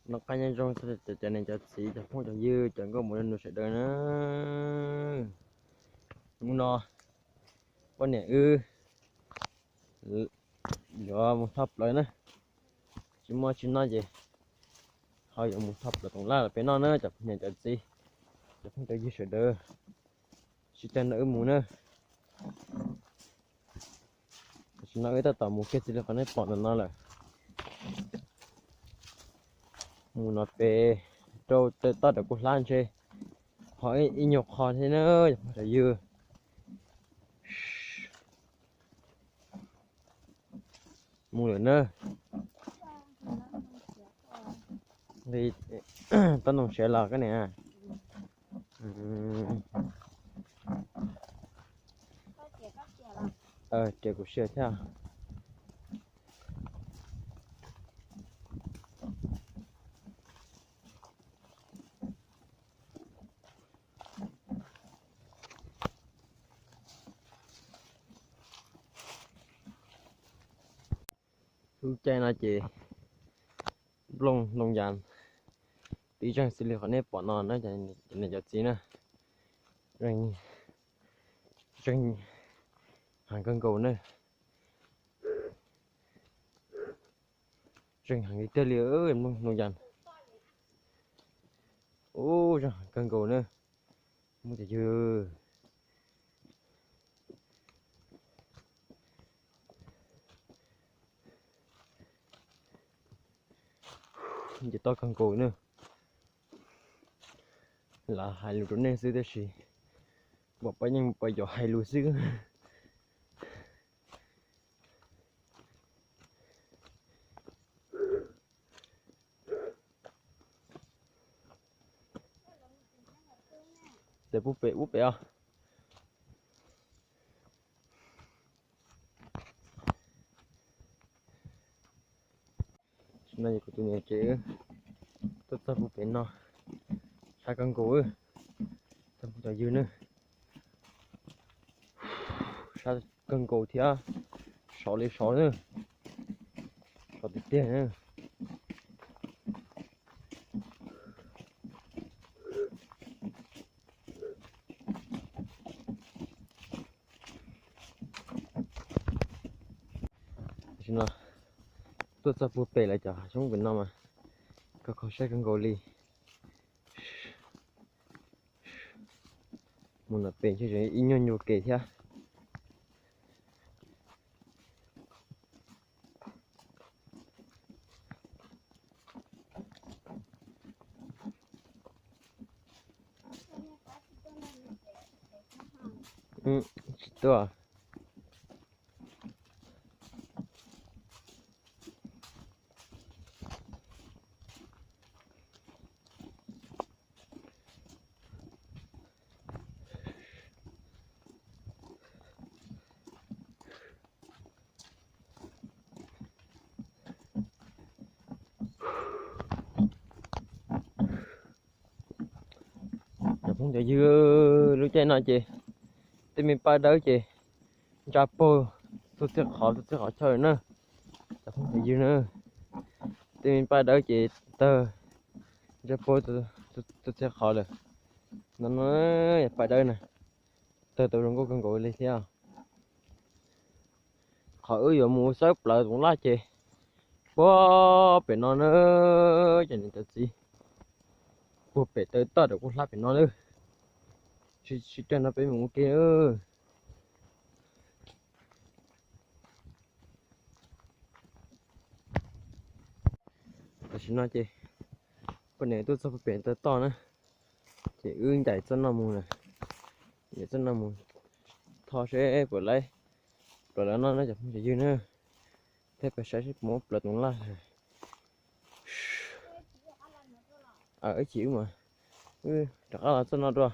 Noj qab nyob zoo txog cov niam cov txiv cov phooj cov ywg cov nkauj muam nus sawv daws na. Hnub no poj niam wb yuav mus thauj plaws na, tsis muaj tsis noj ces ho yuav mus thauj plaws toov laj los peb noj na cov niam cov txiv, cov phooj cov ywg sawv daws. Sib cag no wb mus na. Tam sim no wb tab tom mus kiag txiv li qhov nej pom ntawm no lawm. Mus no pem rau taw toj ram kuj hlab ntshe ho ib nyuag qho thiab na, cov phooj cov ywg. Mus lawm na. Li, toj ntoo siav los koj niam. Riam kuv siav thiab. Lub caij no ces nplooj ntoo yas tib zeeg xws li qhov nej pom no na, cov niam cov txiv na, zeeg heev kawg nkaus na. Zeeg heev li tiag li, nplooj ntoo yas. Ub, zeeg heev kawg nkaus na. Muaj cov ywg, nce toj kawg nkaus na. Lam hais lus rau nej xwb tab sis npam pab yeej pab yuav hais lus xwb. Tes pub pem ub pem os. No yog kuv tus niam tsev tuaj txog pub pem no, sab kawg nkaus, txog pub cov ywg na, sab kawg nkaus thiab, sov li sov na, sov tiag tiag na. Tam sim no tuaj txog puag pem lawv cov hav xyoob pem no mas kho kho siab kawg nkaus li. Mus nram pem ntshe ib nyuag nyuag kev thiab. Tsis tuaj. Cov phooj cov ywg, lub caij no ces tej me paj dawb ces ntsa paug txhua txhia qhov txhua txhia qhov chaw na. Cov phooj cov ywg na, tej me paj dawb ces tawg ntsa paug txhua txhia qhov lawm. No no, paj dawb na, tawg tau zoo nkauj kawg nkaus li thiab. Qhov wb yuav mus xawb plaws toov laj ces puag pem no na, cov niam cov txiv, puag pem taw toj ram kuj hlab pem no na. Sib cag no peb mus ua ke. Tam sim no ces poj niam tuaj txog puag pem taw toj na, ces wb ncaim txoj no mus na, ncaim txoj no mus tho seb puas laib plaws lawv noj na cov phooj cov ywg na, thiab peb saib seb puas muaj plaws toov laj. Ib chim wb mas wb rov qab los txoj no dua.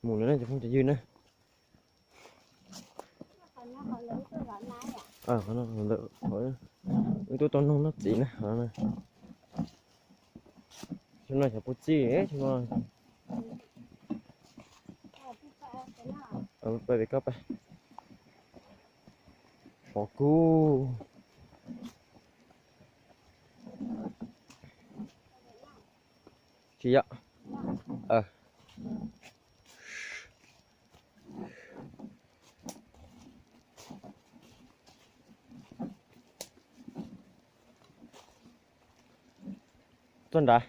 Mus lawm na cov phooj cov ywg na. Wb tuaj tau noog noj txiv na. Xyoo no xyov puas txij, xyoo no pab peb koj pab. Sov kub. Tsis yog. Tuaj nrad.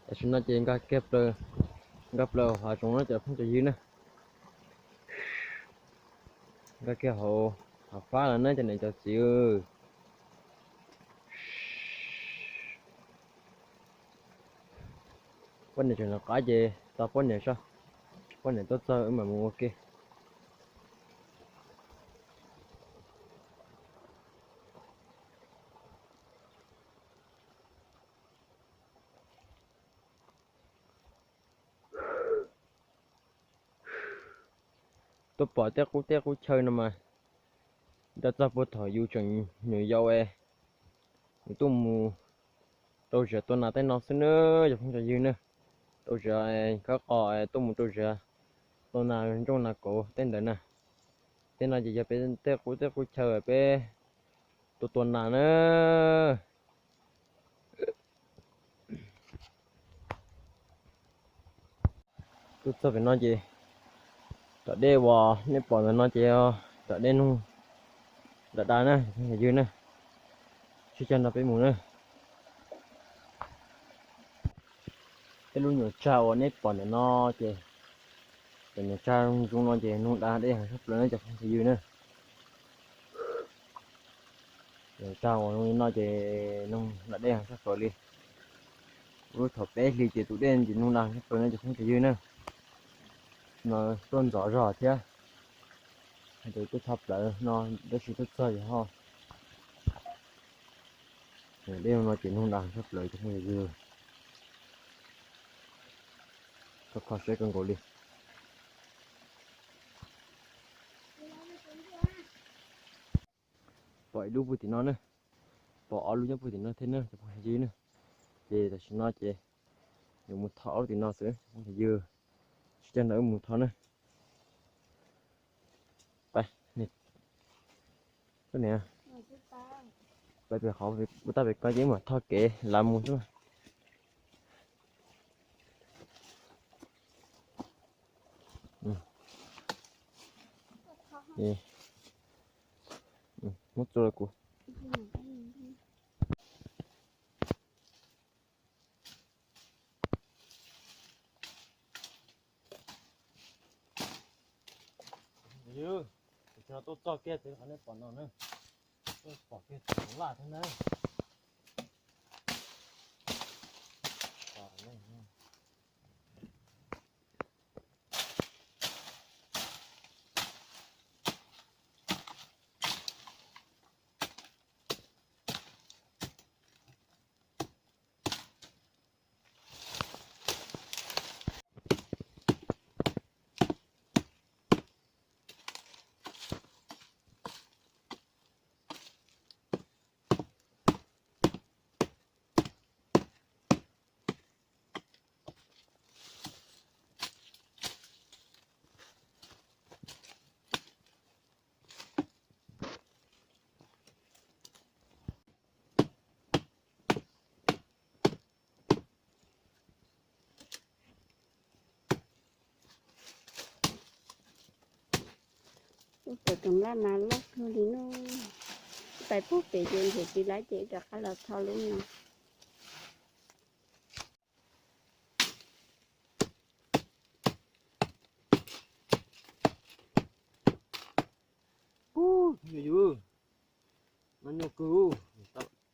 Tam sim no ces nkag kiag plaws, nkag plaws hav zoov no cov phooj cov ywg na. Nkag kiag hauv hav fab lawm na cov niam cov txiv. Poj niam tseem lawv qab ces tau poj niam so, poj niam tuaj txog wb mam mus ua ke. Tuaj pom tej qub teb qub chaw no mas, nco txog puag thaum yus tseem nyuam yaus es yus tuaj mus rau zia tua nas tej no xwb na, cov phooj cov ywg na. Rau zia khawb qos tuaj mus rau zia tua nas nrooj nas kauv tej ntawd na. Tej no ces yog peb tej qub teb qub chaw peb tua tua nas na. Tuaj txog pem no ces tom dej uas nej pom ntawm no ces yog tom dej nug da da na, yog ywg na, sib cag nrog peb mus na. Tej lub nyuam tsag uas nej pom ntawm no ces, cov nyuam tsag zoo no ces nug da dej heev tshaj plaws na cov phooj cov ywg na. Nyuam tsag uas zoo li no ces nug da dej heev tshaj plaws li. Lub thaum peb hlis ces tus dej ces nug da tshaj plaws na cov phooj cov ywg na. No tuaj ntxov zog thiab, hais tias tuaj tshaj plaws no, tab sis tuaj txog ces ho dej no ces nug da tshaj plaws cov phooj cov ywg. Kho kho siab kawg nkaus li. Pom ib lub puag tim no na, pom ob lub nyob puag tim no thiab na cov phooj cov ywg na. Ces tam sim no ces yuav mus thov ob lub tim no xwb cov phooj cov ywg, sib cag nrog wb mus thov na. Pais, koj niam, pais pem qhov ua tau pem ko ces wb mam thov kev lav mus xwb. Muab txua rau kuv. Yus, tam sim no tuaj txog kiag txij qhov nej pom no na, tuaj pom kiag txij laj thiab na. Ub, tau tus laj mas loj kawg li no. Pais puag pem ces nrhiav tsis lawm ces rov qab los txog lub no. Ub, yus, no nyuaj kawg,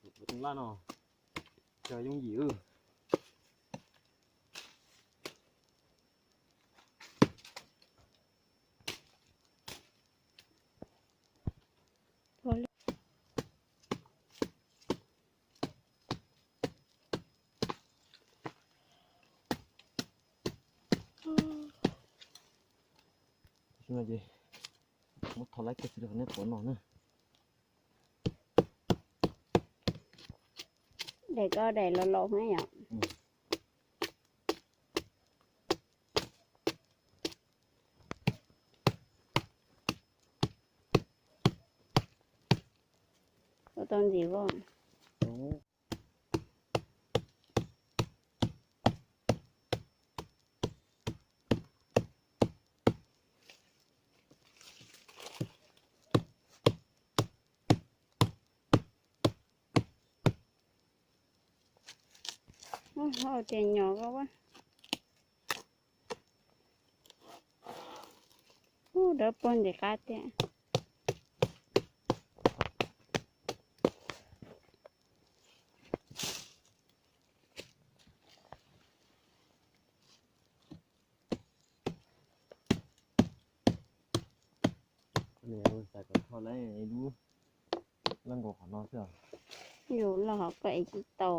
tus laj no, cog yooj yim. Muab thov laib kiag xws li qhov nej pom no na. Daim ko daim los laus heev yom. Tau ntxiv as. Tias nyom ko, ub, dawb paug ntxim qab tiag. Xav kom tho lawm lub laj nkaus qhov no xwb. Yus los hov koj ev tsis tau.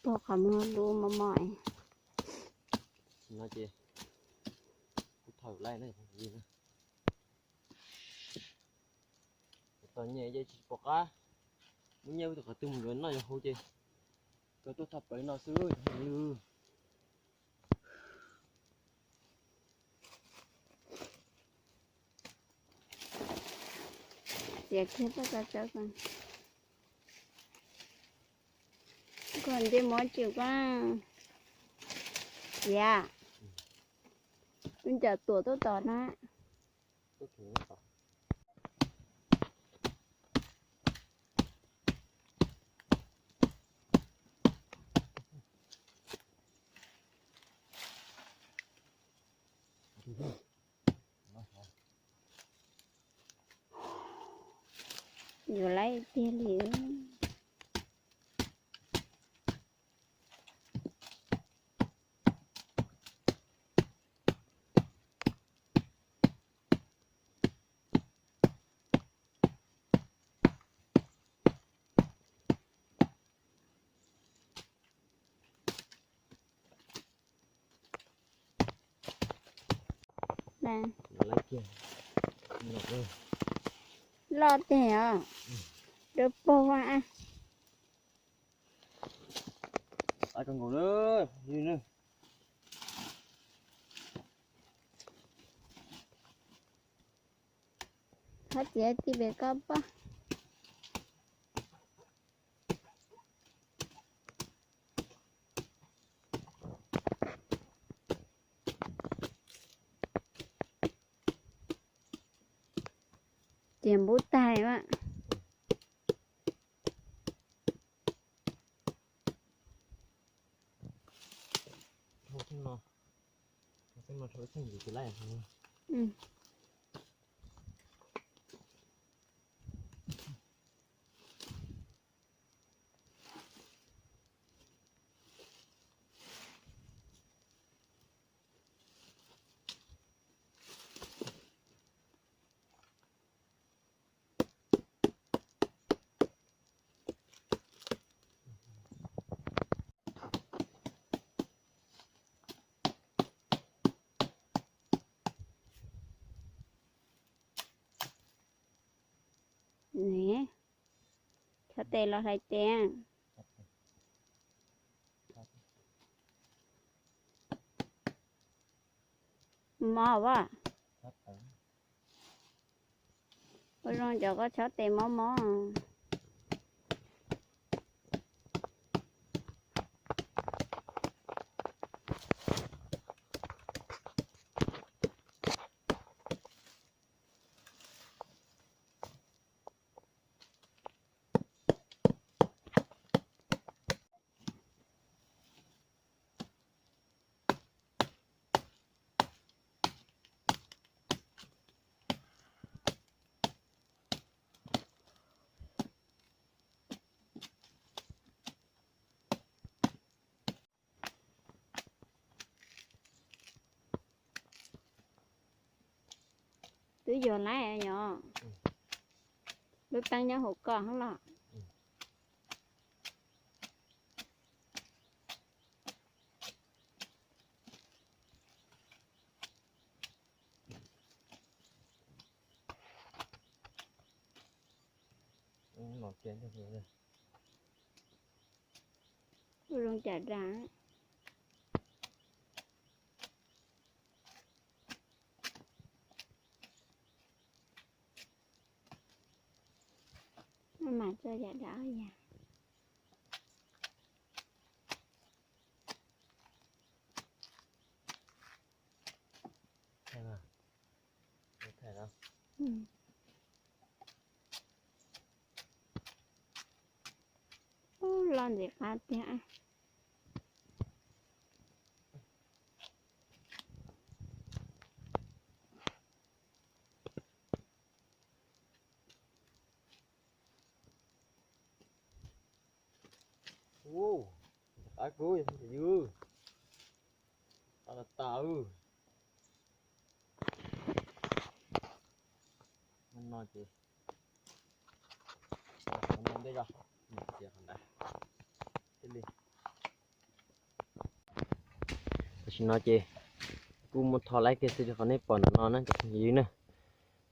Puag qhov muag lub mos mos no ces kuv thawm laij na. Tau nyiaj ces tsis pom qab muab nyiaj tus qhov twg mus yuav noj yuav haus ces tau tuaj thaj plaws no xwb. Txiav kiag txoj kav tsawb ko. Koj nce mov tsis koj txiav. Wb ncaws tuam tuaj tom na. Yuav laib tiag li. Loj tiag os. Dawb paug. Thov txiav tij pem koj poj. Ces npub tag a. Neb, chob tes los hlais tes. Mob as. Ua zoo cov koj chob tes mob mob. Twb yuav lawm yog. Lub teeb nyob hauv koj hov los. Zoo cas dag. Maj mam txog yam dag yam. Ub, loj ntxim qab tiag. Ub, qab kub yog ywg. Qab tas tas. No ces ntej zog, qhov ntawd thiaj li. Tam sim no ces kuj muab tho laib kiag xws li qhov nej pom ntawm no na cov phooj ywg na.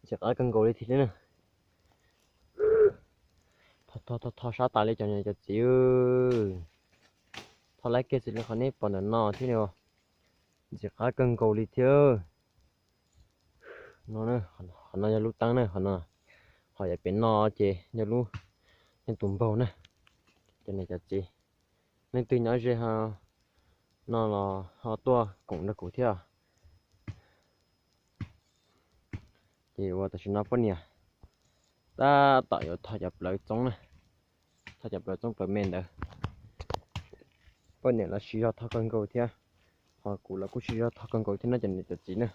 Ntxim qab kawg nkaus li thiab na. Tho tho tho sab tas li cov niam cov txiv. Tho laib kiag xws li qhov nej pom ntawm no thiab na. Ntxim qab kawg nkaus li thiab. No, qhov no yog lub teeb na, qhov no, qhov yav pem no ces yog lub, yog tus npaug na. Cov niam cov txiv, leej twg nyob ze ho no los ho tuaj koom nrog kuv thiab. Ces uas tam sim no poj niam tab tom yuav tho cov plawv txoob na, tho cov plawv txoob plawv me ntawd. Poj niam los siv zog tho kawg nkaus thiab, ho kuv los kuj siv zog tho kawg nkaus thiab no cov niam cov txiv na.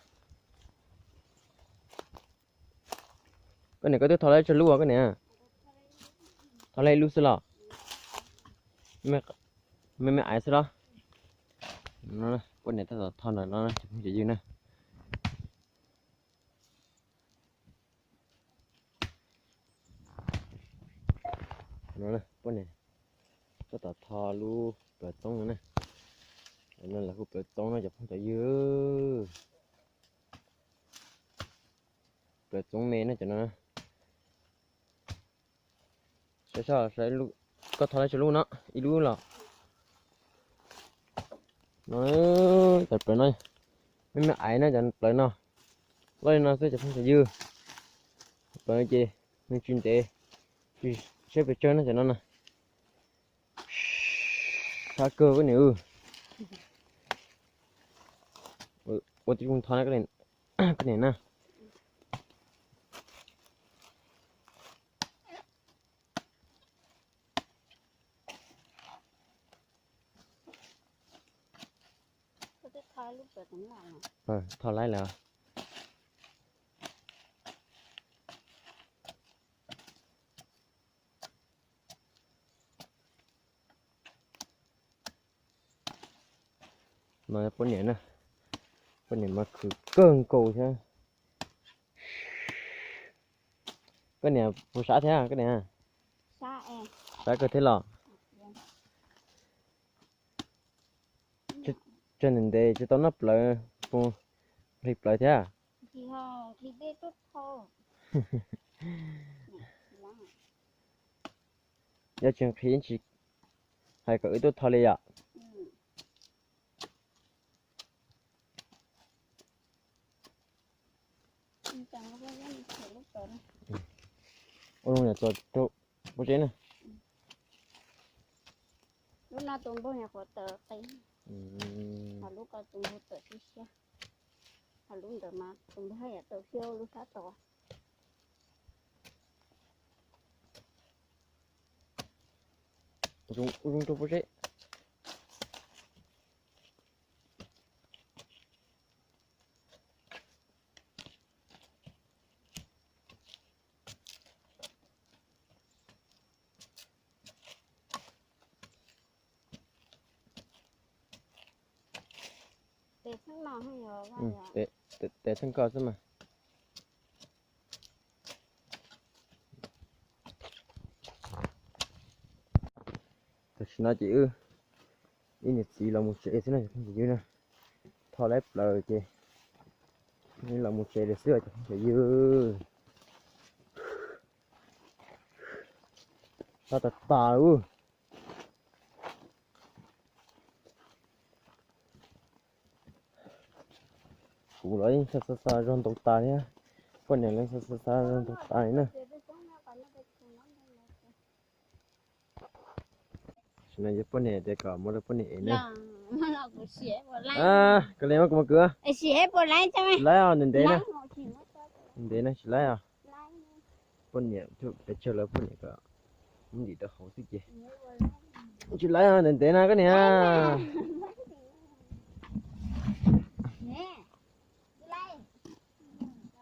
Koj niam, koj twb tho laib tsawg lub koj niam? Tho laib ib lub xwb los? Me me aiv xwb los? Poj niam tab tom tho ntawm no cov phooj ywg na. Poj niam tab tom tho lub plawv txoob no na. No lawv hu plawv txoob no cov phooj cov ywg. Plawv txoob me na cov no. Saib, koj tho laib tsawg lub no? Ib lub los? No, cov plawv no, me me aiv no cov plawv no. Loj li no xwb cov phooj cov ywg. Plawv no ces nws tsis ntev, tsis siab pes tsawg no cov no na. Sab kawg koj niam. Ua tib zoo tho na koj niam na. Tho laib lawm. No poj niam na, poj niam mas khwv kawg nkaus thiab. Koj niam puas sab thiab koj niam? Sab kawg thiab los? Tsawg ntev ntev tsis tau noj plawv, puas nqhis plawv thiab? Yog tsis nqhis tsis hais kom wb tuaj tho li yom. Ua zoo yam txog rau pob zeb na. Lub no tus npug nyuam qhuav tawm qis, ho lub ko tus npug tawm tib siab, ho lub ntawd mas tus npug haj yam tawm xyoo lub sab tod. Ua zoo rau pob zeb. Tes theej no, tes theej ko xwb mas. Tam sim no ces wb ib niam txiv los mus tsev xwb no cov phooj ywg na. Tho lawv plaws ces wb los mus tsev lawm xwb os cov phooj ywg. Tag tas tas ub. Kuv los yeej xav xav xav zog ntau tas thiab, poj niam los xav xav xav zog ntau tas li na. Tam sim no yog poj niam tias kom muab rau poj niam ev na. Koj li muab kuv mus kwv. Tsis laib os, ntev ntev na. Ntev na tsis laib os. Poj niam pes tsawg lawv poj niam kom muab ntim rau hauv xwb ces tsis laib os, ntev ntev na koj niam.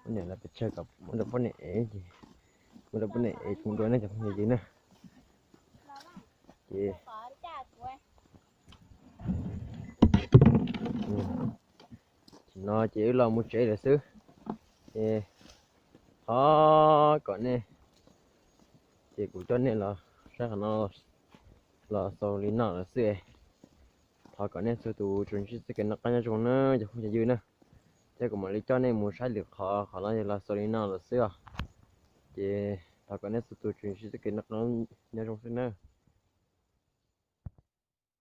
Poj niam lawv pes tsawg kom muab rau poj niam ev ces muab rau poj niam ev tsuas dua na cov phooj ywg na. Ces no ces wb los mus tsev lawm xwb. Ces thov kom nej, ces kuv coj nej los saib qhov no los xaus li no lawm xwb. Thov kom nej txhua tus tsuas ntsib txoj kev noj qab nyob zoo na cov phooj cov ywg na. Thiab kuv mam li coj nej mus saib lwm qhov, qhov no los xaus li no lawm xwb os. Ces thov kom nej txhua tus tsuas ntsib txoj kev noj qab nyob zoo xwb na.